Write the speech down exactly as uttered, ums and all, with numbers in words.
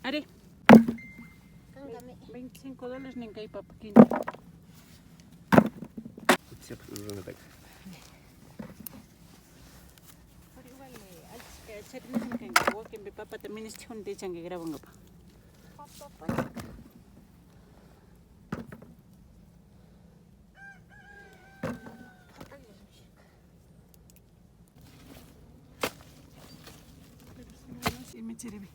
Ari. Veinticinco dólares nin kay papa quince. Pero igual, eh, allichishka charinashka kanka, wakinpi papata ministijuna tichanka grabankapa. Pero si no, no, si me chiribi.